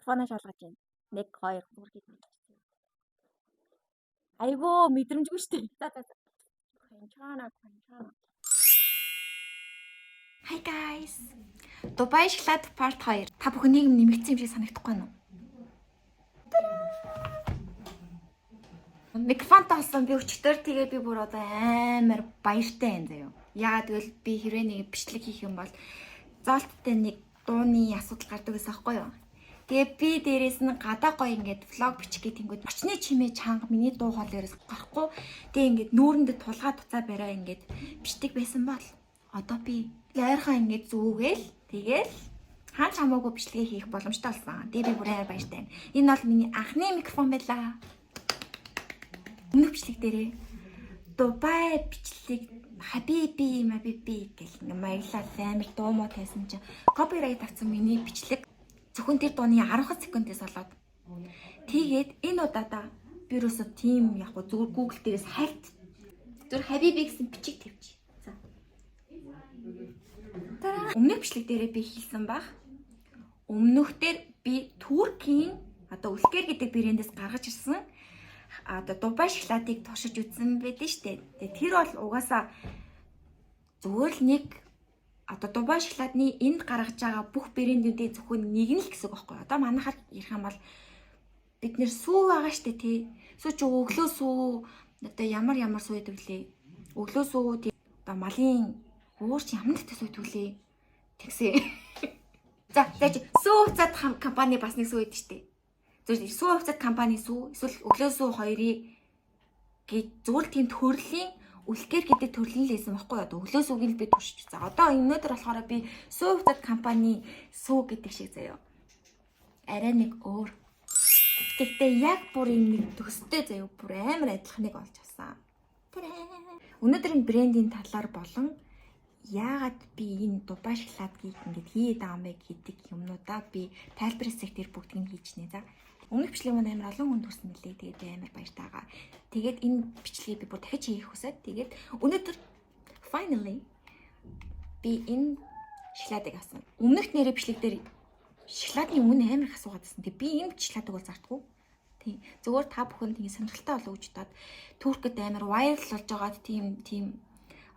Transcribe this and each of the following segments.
Микрофоноо шалгаж байна. 1 2 3 гэж. Айгуу мэдрэмжгүй шүү дээ. За за за. Кончана кончана. Hi guys. Дубай шоколад part 2. Та бүхэн нэг юм нэмэгдсэн юм шиг санагдахгүй байна уу? Микрофонтой болсон би өчтөр тэгээ би бүр одоо амар баяртай юм заяа. Яагаад гэвэл би хэрвээ нэг бичлэг хийх юм бол зоолттой нэг дууны асуудал гардаг гэсэн аахгүй юу? Тэгээ би дээрээс нь гадаа гоё ингээд влог бичих гэх тэнгүүд очны чимээ чанга миний дуу хоол ерөөс гарахгүй. Тэгээ ингээд нүүрэндээ тулгаа туцаа бариа ингээд бичдэг байсан бол одоо би ойрхон ингээд зүүгээл тэгээл хаач хамаагүй бичлэгээ хийх боломжтой болсон. Тэгээ би бүр амар баяртай байна. Энэ бол миний анхны микрофон байлаа. Өмнөх бичлэг дээрээ Дубай бичлэг Хабиби мабиби гэл ингээ маяглал амар дуу муу тавьсан чинь copyright авсан миний бичлэг зөвхөн тэр дууны 10 секундээс болоод тэгээд энэ удаадаа би юусоо тийм яг гоо зүгээр Google дээрээс хальт зүгээр Хабиби гэсэн бичиг тавьчих. За. Тараа. Өмнөх бичлэг дээрээ би хийсэн баг. Өмнөх дээр би Туркийн одоо Үлкэр гэдэг брэндээс гаргаж ирсэн одоо Дубай шоколадыг туршиж үзсэн байдэн штэ. Тэгээ тэр бол угаасаа зүгээр л нэг одоо Дубай шоколадны энд гаргаж байгаа бүх брэндүүдийн зөвхөн нэг нь л гэсэн үг байхгүй юу? Одоо манайхаар ярих юм бол бид нэр сүү байгаа штэ тий. Сүү чи өглөө сүү одоо ямар ямар сүү гэдэг лээ. Өглөө сүү тий. Одоо малын өөр чи ямар нэгтэй сүү гэдэг лээ. Тэгсэн. За за чи сүү хувцас компани бас нэг сүү гэдэг штэ. Зүгээр сүү хувцас компани сүү эсвэл өглөө сүү хоёрыг гэж зүгээр л тийм төрлийн Үлкэр гэдэг төрлийн л байсан байхгүй юу? Өглөө сүүгийг л би туршиж үзсэн. Одоо өнөөдөр болохоор би сүү хувцас компани сүү гэдэг шиг заяа. Арай нэг өөр. Гэхдээ яг бүр юм нэг төстэй заяа. Бүр амар адилханыг олж авсан. Тараа. Өнөөдөр энэ брендийн талаар болон яагаад би энэ Дубай шоколадыг ингэж хийгээд байгаа юм бэ гэдэг юмнуудаа би тайлбар хэсэг дээр бүгдийг нь хийчихнэ. За. Өмнөх бичлэг маань амар олон хүн төрсөн мөлий. Тэгээд би амар баяртайгаа. Тэгээд энэ бичлэгийг би бүр дахиж хийх хүсээд тэгээд өнөөдөр finally би энэ шоколадыг авсан. Өмнөх нэрээ бичлэг дээр шоколадны үнэ амар их асуугаад байсан. Тэгээд би энэ шоколадыг бол зардаггүй. Тийм. Зүгээр та бүхэн тийм сонирхолтой болов гэж бодоод Туркэд амар viral болж байгаад тийм тийм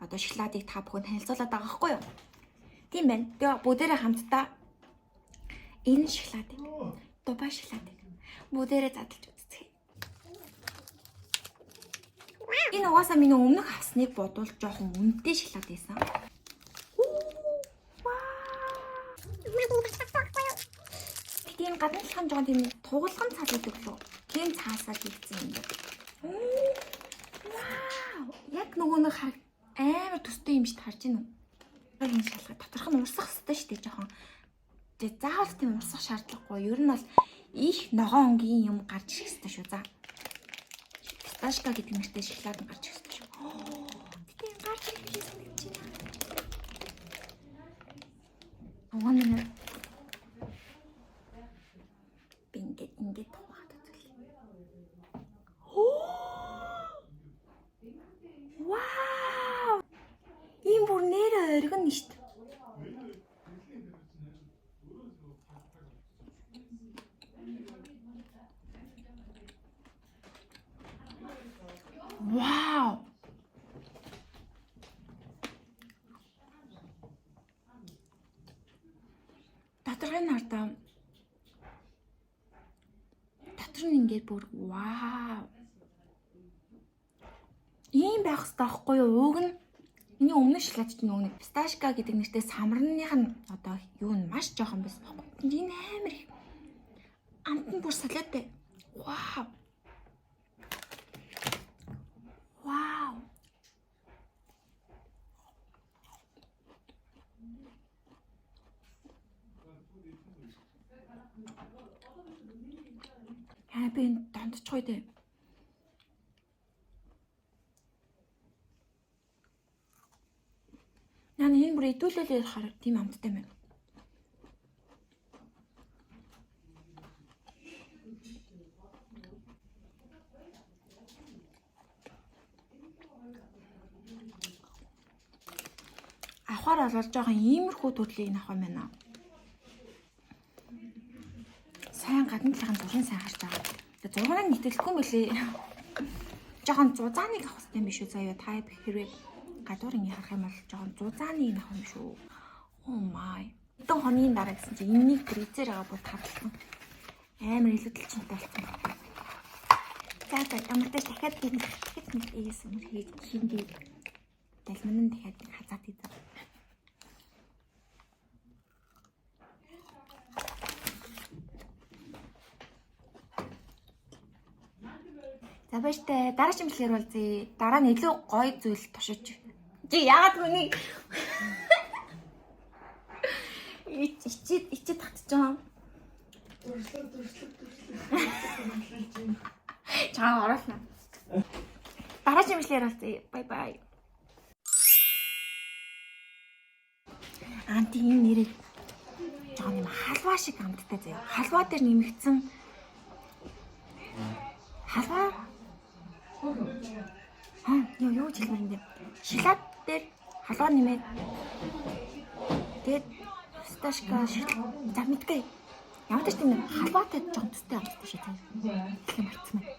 одоо шоколадыг та бүхэн танилцуулаад байгаа байхгүй юу? Тийм байна. Тэгээ бүгдээрээ хамтдаа энэ шоколадыг Дубай шоколадыг бүгдээрээ задлж үзцгээе. Энэ угаасаа миний өмнөх авсныг бодвол жоохон үнэтэй шоколад байсан. Тийм гадна талхан жоохон тийм тугалган цаас гэдэг лөө. Тийм цаасаар хийгдсэн юм байна. Вау! Яг нөгөө нэг хараг амар төстэй юм шиг харж байна уу? Энэ шалгаа доторх нь урсах хэвээр шүү дээ жоохон. Тэгээ заавал тийм урсах шаардлагагүй. Ер нь бол их ногоон өнгийн юм гарч ирэх хэвээр шүү. За. Фисташка гэдэг нэртэй шоколад нь гарч ирэх хэвээр шүү. Гэтэ юм гарч ирэх юм шиг санагдаж байна. Уг нь би ингээд ингээд тухаад үзвэл. Вау! Ийм бүр нэрээ оргино шүү дээ. Вау! Доторх нь хардаа. Дотор нь ингээд бүр вау. Ийм байх хэрэгтэй байхгүй юу? Уг нь миний өмнөх шоколад чинь нөгөө нэг фисташка гэдэг нэртэй самарных нь одоо юу нь маш жоохон байсан байхгүй юу? Энэ амар их. Амт нь бүр солиотой. Вау. Вау. Аа би энэ донтчихгүй дээ. Наа энэ бүр идүүлэл ярихаар тийм амттай юм байна. Авахар бол жоохон иймэрхүү төрлийг авах юм байна. Сайн гадна талын зургийг сайн харж байгаа. Тэгээ зургийг нийтэлэхгүй юм бэлээ. Жохон зузааныг авах хэрэгтэй юм биш үү заяа. Та хэрвээ гадуур ингэ харах юм бол жохон зузааныг авах юм шүү. Oh my. Хэдэн хоногийн дараа гэсэн чинь энэнийг фризер байгаа бүр тарлсан. Амар илүүдэлчтэй болсон. За за ямар ч дахиад би нэг дахиад нэг ASMR хийж хингээ. Далман нь дахиад нэг хазаад хийдэг. За баяртай. Дараагийн бичлэгээр уулзъя. Дараа нь илүү гоё зүйл туршиж. Чи яагаад үнийг ичээд ичээд татчихсан. Дүрслэг дүрслэг дүрслэг. Чаа оруулна. Дараагийн бичлэгээр уулзъя. Bye bye. Анти энэ нэрийг жоон юм халваа шиг амттай заяа. Халваа дээр нэмэгдсэн халваа. Аа, юу юу ч хэлмээр юм бэ? Шилаад дээр халваа нэмээд тэгээд фисташка шил за мэдгүй. Ямар ч тийм халваатай жоон төстэй амттай шээ. Хэлэх юм марцсан байна.